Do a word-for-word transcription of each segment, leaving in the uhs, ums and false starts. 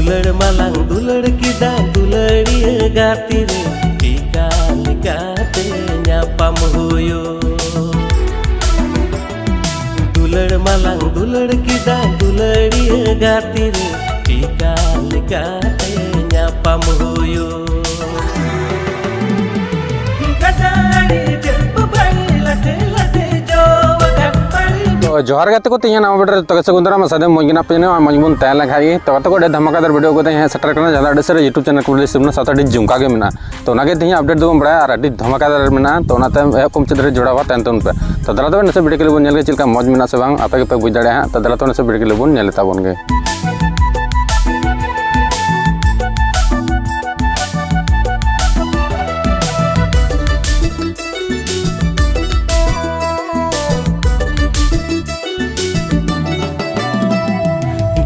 ᱫᱩᱞᱟᱹᱲ ᱢᱟᱞᱟᱝ ᱫᱩᱞᱟᱹᱲ ᱠᱮᱫᱟ ᱫᱩᱞᱟᱹᱲᱤᱭᱟᱹ ᱜᱟᱛᱮ ᱨᱮ, ᱴᱷᱤᱠᱟ ᱞᱮᱠᱟᱛᱮ ᱧᱟᱯᱟᱢ ᱦᱩᱭᱩᱜ᱾ ᱫᱩᱞᱟᱹᱲ ᱢᱟᱞᱟᱝ ᱫᱩᱞᱟᱹᱲ ᱠᱮᱫᱟ ᱫᱩᱞᱟᱹᱲᱤᱭᱟᱹ ᱜᱟᱛᱮ ᱨᱮ, ᱴᱷᱤᱠᱟ ᱞᱮᱠᱟᱛᱮ ᱧᱟᱯᱟᱢ ᱦᱩᱭᱩᱜ᱾ ᱜᱟᱰᱟ ᱟᱲᱮ ᱡᱟᱹᱯ ᱵᱟᱲᱮ ᱞᱟᱴᱷᱮ ᱞᱟᱴᱷᱮ ᱡᱚ ᱟᱠᱟᱱ ᱵᱟᱲᱮ᱾ ᱛᱚ ᱡᱚᱦᱟᱨ ᱜᱟᱛᱮ ᱠᱚ, ᱛᱮᱦᱮᱧᱟᱜ ᱱᱟᱣᱟ ᱵᱷᱤᱰᱤᱭᱳ ᱨᱮ ᱡᱚᱛᱚ ᱜᱮ ᱥᱟᱹᱜᱩᱱ ᱫᱟᱨᱟᱢ᱾ ᱟᱥᱟ ᱫᱤᱧ ᱢᱚᱡᱽ ᱜᱮ ᱢᱮᱱᱟᱜ ᱯᱮᱭᱟ, ᱟᱨ ᱢᱚᱡᱽ ᱵᱚᱱ ᱛᱟᱦᱮᱸ ᱞᱮᱱ ᱠᱷᱟᱡ ᱜᱮ᱾ ᱛᱚ ᱜᱟᱛᱮ ᱠᱚ, ᱟᱹᱰᱤ ᱫᱷᱟᱢᱟᱠᱟᱫᱟᱨ ᱵᱷᱤᱰᱤᱭᱳ ᱠᱚ ᱛᱮᱦᱮᱧ ᱦᱮᱡ ᱥᱮᱴᱮᱨ ᱠᱟᱱᱟ, ᱡᱟᱦᱟᱸ ᱫᱚ ᱟᱹᱰᱤ ᱩᱥᱟᱹᱨᱟ YouTube ᱪᱮᱱᱮᱞ ᱠᱚ ᱨᱤᱞᱤᱡᱽ ᱛᱟᱵᱚᱱᱟ, ᱥᱟᱶᱛᱮ ᱟᱹᱰᱤ ᱡᱷᱩᱢᱠᱟ ᱜᱮ ᱢᱮᱱᱟᱜᱼᱟ᱾ ᱛᱚ ᱚᱱᱟᱜᱮ ᱛᱮᱦᱮᱧ ᱟᱯᱰᱮᱴ ᱫᱚᱵᱚᱱ ᱵᱟᱲᱟᱭᱟ ᱟᱨ ᱟᱹᱰᱤ ᱫᱷᱟᱢᱟᱠᱟᱫᱟᱨ ᱢᱮᱱᱟᱜᱼᱟ᱾ ᱛᱚ ᱚᱱᱟᱛᱮ ᱮᱦᱚᱵ ᱠᱚ ᱢᱩᱪᱟᱹᱫ ᱫᱷᱟᱹᱨᱤᱡ ᱡᱚᱲᱟᱣ ᱛᱟᱦᱮᱱ ᱛᱟᱵᱚᱱ ᱯᱮ᱾ ᱛᱚ ᱫᱮᱞᱟ ᱛᱚᱵᱮ ᱱᱟᱥᱮ ᱵᱷᱤᱰᱤᱭᱳ ᱠᱞᱤᱯ ᱵᱚᱱ ᱧᱮᱞ ᱜᱮ ᱪᱮᱫ ᱞᱮᱠᱟ ᱢᱚᱡᱽ ᱢᱮᱱᱟᱜᱼᱟ ᱥᱮ ᱵᱟᱝ, ᱟᱯᱮ ᱜᱮᱯᱮ ᱵᱩᱡᱽ ᱫᱟᱲᱮᱭᱟᱜᱼᱟ ᱦᱟᱸᱜ᱾ ᱛᱚ ᱫᱮᱞᱟ ᱛᱚᱵᱮ ᱱᱟᱥᱮ ᱵᱷᱤᱰᱤᱭᱳ ᱠᱞᱤᱯ ᱵᱚᱱ ᱧᱮᱞ ᱛᱟᱵᱚᱱ ᱜᱮ᱾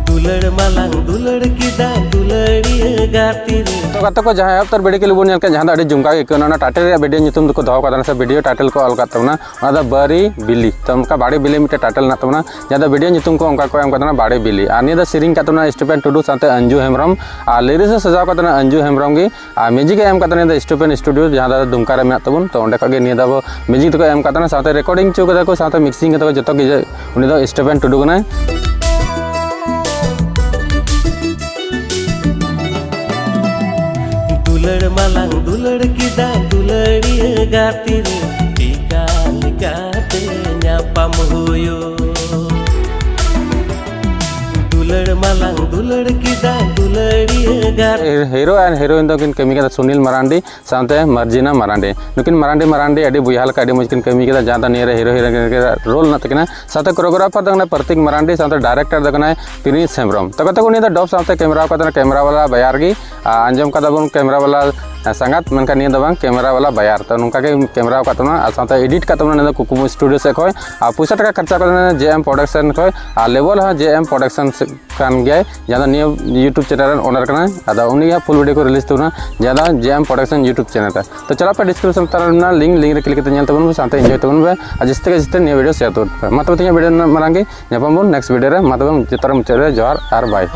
ᱫᱩᱞᱟᱹᱲ ᱢᱟᱞᱟᱝ ᱫᱩᱞᱟᱹᱲ ᱠᱮᱫᱟ ᱫᱩᱞᱟᱹᱲᱤᱭᱟᱹ ᱜᱟᱛᱮ ᱨᱮ᱾ ᱛᱚ ᱜᱟᱛᱮ ᱠᱚ, ᱡᱟᱦᱟᱸ ᱮᱦᱚᱵ ᱩᱛᱟᱹᱨ ᱵᱷᱤᱰᱤᱭᱳ ᱠᱞᱤᱯ ᱵᱚᱱ ᱧᱮᱞ ᱠᱮᱫ, ᱡᱟᱦᱟᱸ ᱫᱚ ᱟᱹᱰᱤ ᱡᱷᱩᱢᱠᱟ ᱜᱮ ᱟᱹᱭᱠᱟᱹᱣ ᱮᱱᱟ, ᱚᱱᱟ ᱴᱟᱭᱴᱮᱞ ᱨᱮᱭᱟᱜ ᱵᱷᱤᱰᱤᱭᱳ ᱧᱩᱛᱩᱢ ᱫᱚᱠᱚ ᱫᱚᱦᱚ ᱠᱟᱫᱟ, ᱥᱮ ᱵᱷᱤᱰᱤᱭᱳ ᱴᱟᱭᱴᱮᱞ ᱠᱚ ᱚᱞ ᱠᱟᱫ ᱛᱟᱵᱚᱱᱟ, ᱚᱱᱟ ᱫᱚ ᱵᱟᱹᱨᱤ ᱵᱤᱞᱤ᱾ ᱛᱚ ᱚᱱᱠᱟ ᱵᱟᱲᱮ ᱵᱤᱞᱤ ᱢᱤᱫᱴᱮᱱ ᱴᱟᱭᱴᱮᱞ ᱢᱮᱱᱟᱜ ᱛᱟᱵᱚᱱᱟ, ᱡᱟᱦᱟᱸ ᱫᱚ ᱵᱷᱤᱰᱤᱭᱳ ᱧᱩᱛᱩᱢ ᱠᱚ ᱚᱱᱠᱟ ᱠᱚ ᱮᱢ ᱠᱟᱫ ᱛᱟᱵᱚᱱᱟ, ᱵᱟᱲᱮ ᱵᱤᱞᱤ᱾ ᱟᱨ ᱱᱤᱭᱟᱹ ᱫᱚ ᱥᱮᱨᱮᱧ ᱠᱟᱫ ᱛᱟᱵᱚᱱᱟ ᱥᱴᱤᱯᱷᱮᱱ ᱴᱩᱰᱩ ᱥᱟᱶᱛᱮ ᱟᱧᱡᱩ ᱦᱮᱢᱵᱨᱚᱢ, ᱟᱨ ᱞᱤᱨᱤᱠᱥ ᱮ ᱥᱟᱡᱟᱣ ᱠᱟᱫ ᱛᱟᱵᱚᱱᱟ ᱟᱧᱡᱩ ᱦᱮᱢᱵᱨᱚᱢ ᱜᱮ᱾ ᱟᱨ ᱢᱤᱭᱩᱡᱤᱠ ᱮ ᱮᱢ ᱠᱟᱫ ᱛᱟᱵᱚᱱᱟ ᱫᱚ ᱥᱴᱤᱯᱷᱮᱱ ᱥᱴᱩᱰᱤᱭᱳ, ᱡᱟᱦᱟᱸ ᱫᱚ ᱫᱩᱢᱠᱟ ᱨᱮ ᱢᱮᱱᱟᱜ ᱛᱟᱵᱚᱱ᱾ ᱛᱚ ᱚᱸᱰᱮ ᱠᱷᱚᱱ ᱜᱮ ᱱᱤᱭᱟᱹ ᱫᱚ ᱟᱵᱚ ᱢᱤᱭᱩᱡᱤᱠ ᱫᱚᱠᱚ ᱮᱢ ᱠᱟᱫ ᱛᱟᱵᱚᱱᱟ, ᱥᱟᱶᱛᱮ ᱨᱮᱠᱚᱨᱰᱤᱝ ᱦᱚᱪᱚ ᱠᱟᱫᱟ ᱠᱚ, ᱥᱟᱶᱛᱮ ᱢᱤᱠᱥᱤᱝ ᱠᱟᱫᱟ ᱠᱚ, ᱡᱚᱛᱚ ᱜᱮ ᱩᱱᱤ ᱫᱚ ᱥᱴᱤᱯᱷᱮᱱ ᱴᱩᱰᱩ ᱠᱟᱱᱟᱭ᱾ ᱫᱩᱞᱟᱹᱲ ᱢᱟᱞᱟᱝ ᱫᱩᱞᱟᱹᱲ ᱠᱮᱫᱟ ᱫᱩᱞᱟᱹᱲᱤᱭᱟᱹ ᱜᱟᱛᱮ ᱨᱮ, ᱴᱷᱤᱠᱟ ᱞᱮᱠᱟᱛᱮ ᱧᱟᱯᱟᱢ ᱦᱩᱭᱩᱜ᱾ ᱫᱩᱞᱟᱹᱲ ᱢᱟᱞᱟᱝ ᱫᱩᱞᱟᱹᱲ ᱠᱮᱫᱟ ᱫᱩᱞᱟᱹᱲᱤᱭᱟᱹ ᱜᱟᱛᱮ᱾ ᱦᱤᱨᱳ ᱟᱨ ᱦᱤᱨᱳᱭᱤᱱ ᱫᱚᱠᱤᱱ ᱠᱟᱹᱢᱤ ᱠᱟᱫᱟ ᱥᱩᱱᱤᱞ ᱢᱟᱨᱟᱱᱰᱤ ᱥᱟᱶᱛᱮ ᱢᱟᱨᱡᱤᱱᱟ ᱢᱟᱨᱟᱱᱰᱤ᱾ ᱱᱩᱠᱤᱱ ᱢᱟᱨᱟᱱᱰᱤ ᱢᱟᱨᱟᱱᱰᱤ ᱟᱹᱰᱤ ᱵᱚᱭᱦᱟ ᱞᱮᱠᱟ ᱟᱹᱰᱤ ᱢᱚᱡᱽ ᱠᱤᱱ ᱠᱟᱹᱢᱤ ᱠᱮᱫᱟ, ᱡᱟᱦᱟᱸ ᱫᱚ ᱱᱤᱭᱟᱹ ᱨᱮ ᱦᱤᱨᱳ ᱦᱤᱨᱳᱭᱤᱱ ᱨᱳᱞ ᱢᱮᱱᱟᱜ ᱛᱟᱹᱠᱤᱱᱟ᱾ ᱥᱟᱶᱛᱮ ᱠᱳᱨᱤᱭᱳᱜᱨᱟᱯᱷᱟᱨ ᱫᱚ ᱠᱟᱱᱟᱭ ᱯᱨᱚᱛᱤᱠ ᱢᱟᱨᱟᱱᱰᱤ, ᱥᱟᱶᱛᱮ ᱰᱟᱭᱨᱮᱠᱴᱚᱨ ᱫᱚ ᱠᱟᱱᱟᱭ ᱯᱨᱤᱱᱥ ᱦᱮᱢᱵᱨᱚᱢ᱾ ᱛᱚ ᱜᱟᱛᱮ ᱠᱚ, ᱩᱱᱤ ᱫᱚ ᱰᱚᱵ ᱥᱟᱶᱛᱮ ᱠᱮᱢᱮᱨᱟ ᱟᱠᱟᱫ ᱛᱟᱦᱮᱱᱟ, ᱠᱮᱢᱮᱨᱟ ᱵᱟᱞᱟ ᱵᱟᱭᱟᱨ ᱜᱮ᱾ ᱟᱨ ᱟᱸᱡᱚᱢ ᱠᱟᱫᱟ ᱵᱚᱱ ᱠᱮᱢᱮᱨᱟ ᱵᱟᱞᱟ ᱥᱟᱸᱜᱟᱛ, ᱢᱮᱱᱠᱷᱟᱱ ᱱᱤᱭᱟᱹ ᱫᱚ ᱵᱟᱝ, ᱠᱮᱢᱮᱨᱟ ᱵᱟᱞᱟ ᱵᱟᱭᱟᱨ᱾ ᱛᱚ ᱱᱚᱝᱠᱟ ᱜᱮ ᱠᱮᱢᱮᱨᱟ ᱟᱠᱟᱫ ᱛᱟᱵᱚᱱᱟ ᱟᱨ ᱥᱟᱶᱛᱮ ᱮᱰᱤᱴ ᱟᱠᱟᱫ ᱛᱟᱵᱚᱱᱟ ᱱᱤᱭᱟᱹ ᱫᱚ ᱠᱩᱠᱢᱩ ᱥᱴᱩᱰᱤᱭᱳ ᱥᱮᱫ ᱠᱷᱚᱱ᱾ ᱟᱨ ᱯᱚᱭᱥᱟ ᱴᱟᱠᱟ ᱠᱷᱚᱨᱪᱟ ᱠᱟᱛᱮ ᱡᱮ ᱮᱢ ᱯᱨᱚᱰᱟᱠᱥᱚᱱ ᱠᱷᱚᱱ, ᱟᱨ ᱞᱮᱵᱮᱞ ᱦᱚᱸ ᱡᱮ ᱮᱢ ᱯᱨᱚᱰᱟᱠᱥᱚᱱ ᱠᱟᱱ ᱜᱮᱭᱟᱭ, ᱡᱟᱦᱟᱸ ᱫᱚ ᱱᱤᱭᱟᱹ YouTube ᱪᱮᱱᱮᱞ ᱨᱮᱱ ᱳᱱᱟᱨ ᱠᱟᱱᱟᱭ᱾ ᱟᱫᱚ ᱩᱱᱤᱭᱟᱜ ᱯᱷᱩᱞ ᱵᱷᱤᱰᱤᱭᱳ ᱠᱚ ᱨᱤᱞᱤᱡᱽ ᱛᱟᱵᱚᱱᱟ, ᱡᱟᱦᱟᱸ ᱫᱚ ᱡᱮ ᱮᱢ ᱯᱨᱚᱰᱟᱠᱥᱚᱱ YouTube ᱪᱮᱱᱮᱞ ᱨᱮ᱾ ᱛᱚ ᱪᱟᱞᱟᱜ ᱯᱮ ᱰᱤᱥᱠᱨᱤᱯᱥᱚᱱ ᱛᱟᱞᱟ ᱨᱮ ᱢᱮᱱᱟᱜᱼᱟ ᱞᱤᱝᱠ, ᱞᱤᱝᱠ ᱨᱮ ᱠᱞᱤᱠ ᱠᱟᱛᱮ ᱧᱮᱞ ᱛᱟᱵᱚᱱ ᱯᱮ, ᱥᱟᱶᱛᱮ ᱮᱱᱡᱚᱭ ᱛᱟᱵᱚᱱ ᱯᱮ, ᱟᱨ ᱡᱟᱹᱥᱛᱤ ᱠᱟᱭ ᱡᱟᱹᱥᱛᱤ ᱱᱤᱭᱟᱹ ᱵᱷᱤᱰᱤᱭᱳ ᱥᱮᱭᱟᱨ ᱛᱟᱵᱚᱱ ᱯᱮ᱾ ᱢᱟ ᱛᱚᱵᱮ ᱛᱮᱦᱮᱧᱟᱜ ᱵᱷᱤᱰᱤᱭᱳ ᱢᱟᱨᱟᱝ ᱜᱮ, ᱧᱟᱯᱟᱢ ᱵᱚᱱ ᱱᱮᱠᱥᱴ ᱵᱷᱤᱰᱤᱭᱳ ᱨᱮ᱾ ᱢᱟ ᱛᱚᱵᱮ ᱡᱚᱛᱚ ᱨᱮ ᱢᱩᱪᱟᱹᱫ ᱨᱮ ᱡᱚᱦᱟᱨ ᱟᱨ ᱵᱟᱭ᱾